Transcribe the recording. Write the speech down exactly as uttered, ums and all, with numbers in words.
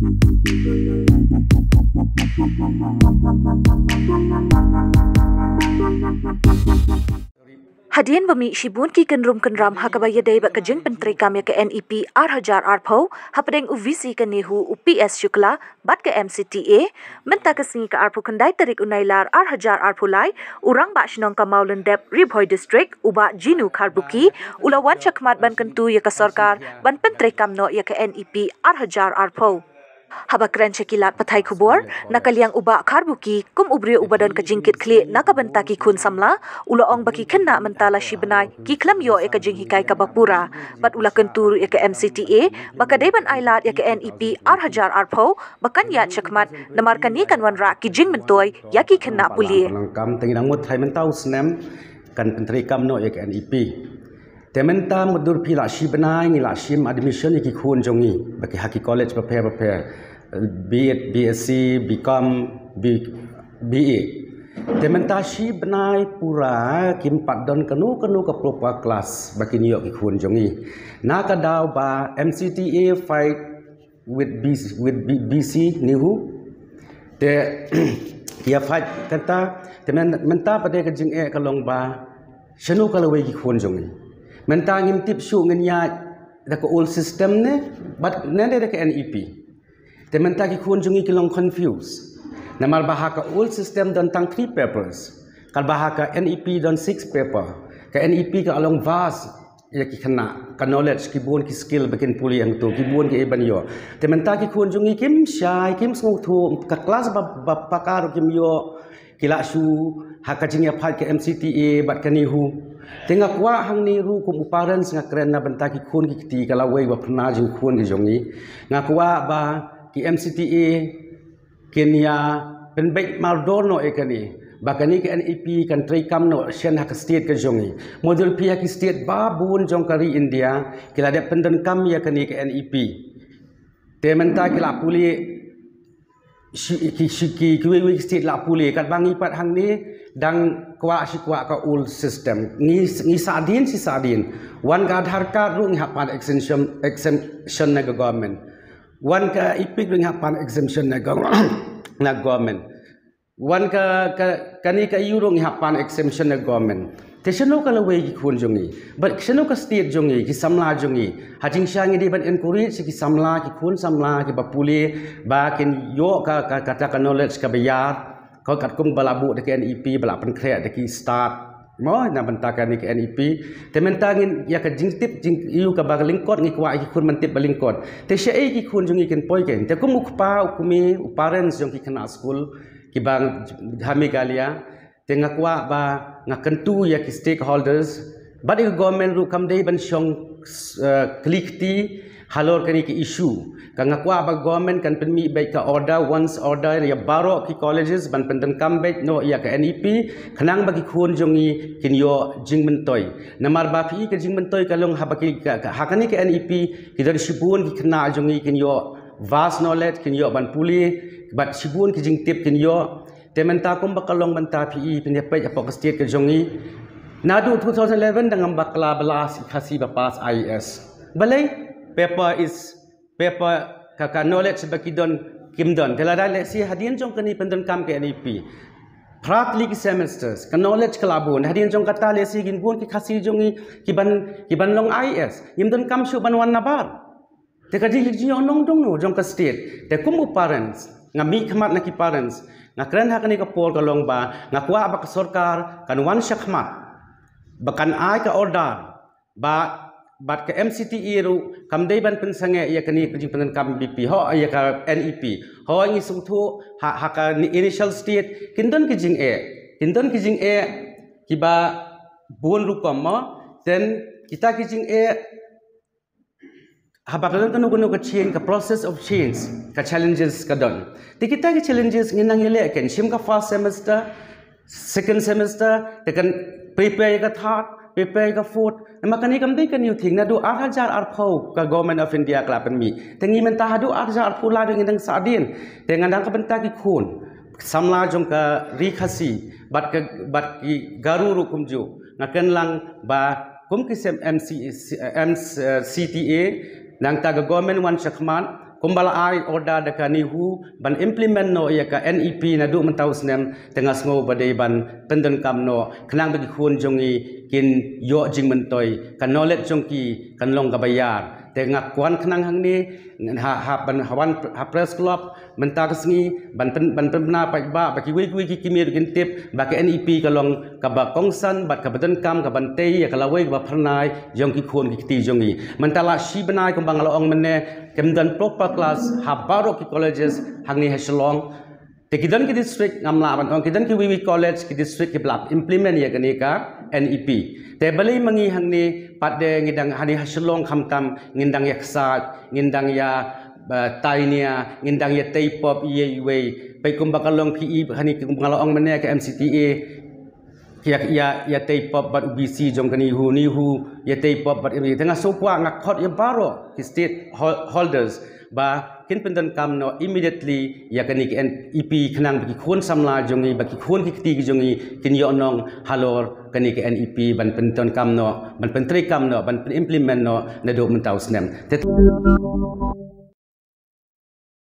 Hadien ba mih shibun ki kynrum kynram ha kaba ïadei bad ka jingpyntreikam ïa ka N E P ar hajar arphew, hapdeng u V C ka NEHU u P S Shukla bad ka M C T A, mynta ka sngi ka arphew khyndai tarik u Nailar ar hajar arphew lai, u Rangbah Shnong ka Mawlyndep, Ri Bhoi District, u Bah Jinu Kharbuki, u la wan shakhmat ban kyntu ïa ka sorkar ban pyntreikam noh ïa ka N E P ar hajar arphew. Haba kren sha ki lad pathai khubor, na ka liang u Bah Kharbuki, kum u briew uba don ka jingkitkhlieh na ka bynta ki khun samla, u la ong ba ki khynnah mynta la shi bnai ki khlem ïoh ïa ka jinghikai kaba pura. Bad u la kyntu ruh ïa ka M C T A ba ka dei ban ailad ïa ka N E P ar hajar arphew ba kan ïaid shakhmat, namar kane kan wanrah ki jingmyntoi ïa ki khynnah pule. Nang kam te ngi dang mut tharai mynta u snem kan pyntreikam noh ïa ka N E P. Te mynta mutdur phi la shi bnai ngi la shim admission ïa ki khun jong ngi ba ki ha ki college bapher bapher, be it B S C, B Com, B, B A. Te mynta shi bnai pura kim pat don kano kano ka proper class ba kin ïoh ki khun jong ngi. Na ka daw ba M C T A fight with B C, with B, B C NEHU. Te ki ïa fight kata, te men, mynta pat de ka jingeh ka long ba shano ka lawei ki khun jong ngi. Mynta ngim tip shuh ngin ïaid da ka old system ne, bad ne da ka N E P. Te mynta ki khun jong ngi ki long confused. Namar ba ha ka old system don tang three papers. Katba ha ka N E P don six paper. Ka N E P ka long vast ïa ki khynnah, ka knowledge, ki bun ki skill ba kin pule hangto, ki bun ki ei ban ïoh. Te mynta ki khun jong ngi kim shai, kim sngewthuh, ka class ba, ba paka ruh kim ïoh, ki la shu ha ka jingïapait ka M C T A bad ka NEHU. Te nga kwah hangne ruh kum u parents nga kren na bynta ki khun ki kti, ka lawei ba phyrnai jong ki khun ki jong ngi. Nga kwah ba ki M C T A kin ïa pynbeit mardor noh ïa kane ba kane ka N E P kan treikam noh shen ha ka state ka jong ngi. Mutdur phi ha ki state ba bun jong ka ri India ki la dep pyndonkam ïa kane ka N E P. Te mynta ki la pule shi, ki, shi, ki, kiwei wei ki state la pule, katba ngi pat hangne dang kwah shi kwah ka old system. Ngi, ngi sahdien shi sahdien. Wan ka Aadhaar card ruh ngi hap pan exemption, exemption na ka government. Wan ka EPIC ruh ngi hap pan exemption na ka, na government. Wan ka, ka, kane ka AYU ruh ngi hap pan exemption na government. Te shano ka lawei ki khun jong ngi, bad shano ka state jong ngi, ki samla jong ngi. Ha jingshisha ngi dei ban encourage ki samla, ki khun samla kiba pule ba kin ïoh ka, ka, kata ka knowledge kaba ïar. Ka katkum ba la buh da ka N E P, ba la pynkhreh da ki stad, mo, na bynta kane ka N E P. Te mynta ngin ïa ka jingtip jingïoh kaba lyngkot, ngi kwah ki khun ban tip ba lyngkot. Te shaei ki khun jong ngi kin poi kein. Te kum u kpa, u kmie, u parents jong ki khynnah skul kiba ha Meghalaya, te nga kwah ba nga kyntu ïa ki stakeholders bad ïa ka government ruh, kam dei ban shong, eh, kli kti halor kane ka issue. Ka nga kwah ba government kan pynmih beit ka order, once order, ïa baroh ki colleges ban pyndonkam beit noh ïa ka N E P, khnang ba ki khun jong ngi kin ïoh jingmyntoi. Namar ba phi i ka jingmyntoi ka long haba ki, ka, ka, ha kane ka N E P ki don shibun ki khynnah jong ngi kin ïoh vast knowledge, kin ïoh ban pule, bad shibun ki jingtip kin ïoh. Te mynta kumba ka long mynta phi i, phin ïa peit hapoh ka state ka jong ngi. Naduh two thousand eleven dang ngam bakla ba la shi Khasi ba pass I A S. Balei? Paper is, paper ka, ka knowledge ba ki don kim don. Te lada lehse hadien jong kane pyndonkam ka N E P, phra tylli ki semesters, ka knowledge ka la bun. Hadien jong kata lehse kin bun ki Khasi jong ngi kiban, kiban long I A S. Ngim donkam shuh ban wan nabar. Te ka jing, jingïohnong dong no jong ka state. Te kum u parents, nga mih khmat na ki parents, nga kren ha kane ka por ka long ba nga kwah ba ka sorkar kan wan shakhmat, ba kan ai ka order, ba, bad ka M C T A ruh kam dei ban pynsangeh ïa kane ka jingpyndonkam B P, ho, ïa ka N E P. Ho, ngi sngewthuh ha, ha ka ni-, initial state kin don ki jingeh, kin don ki jingeh kiba bun rukom, mo. Then kita ki jingeh, haba ka don kano kano ka change, ka process of change, ka challenges ka don. Te kita ki challenges ngin nang ïaleh kein, shim ka first semester, second semester, te kan prepare ïa ka third, prepare ïa ka fourth. Namar kane kam dei ka new thing, naduh ar hajar arphew ka Government of India ka la pynmih. Te ngi mynta haduh ar hajar arphew lai ruh ngi dang sahdien. Te nga dang ka bynta ki khun samla jong ka Ri Khasi bad ka, bad ki Garo ruh kumjuh. Nga kren lang ba kum ki sem M C, M C T A, nangta ka government wan shakhmat, kumba la ai order da ka NEHU ban implement noh ïa ka NEP naduh mynta u snem, te nga sngew ba dei ban pyndonkam noh khnang ba ki khun jong ngi kin ïoh jingmyntoi, ka knowledge jong ki kan long kaba ïar. Te nga kwah khnang hangne ha, ha, ban, ha, wan, ha Press Club mynta ka sngi ban pyn, ban pynbna paidbah ba kiwei kiwei ki kmie ruh kin tip ba ka NEP ka long kaba kongsan bad kaba donkam, kaban tei ïa ka lawei kaba phyrnai jong ki khun ki kti jong ngi. Mynta la shi bnai kumba nga la ong mynne, kam don proper class ha baroh ki colleges hangne ha Shillong. Te ki don ki district, ngam lah ban ong, ki don kiwei kiwei college, ki district kiba la implement ïa kane ka NEP. Te balei ma ngi hangne pat de ngi dang, hangne ha Shillong khamtam, ngin dang ïa ksaid, ngin dang ïa, uh, tai nia, ngin dang ïa tei pop iwei iwei. Peit kumba ka long phi i hangne, kumba nga la ong mynne, ka MCTA ïa, ïa, ïa tei pop bad u VC jong ka NEHU, NEHU ïa tei pop bad, te nga sngewkwah, nga khot ïa baroh ki state hol-, holders ba kin pyndonkam noh immediately ïa kane ka NEP khnang ba ki khun samla jong ngi, ba ki khun ki kti ki jong ngi kin ïoh nong halor kane ka NEP, ban pyndonkam noh, ban pyntreikam noh, ban pyn-implement noh naduh mynta u snem. Te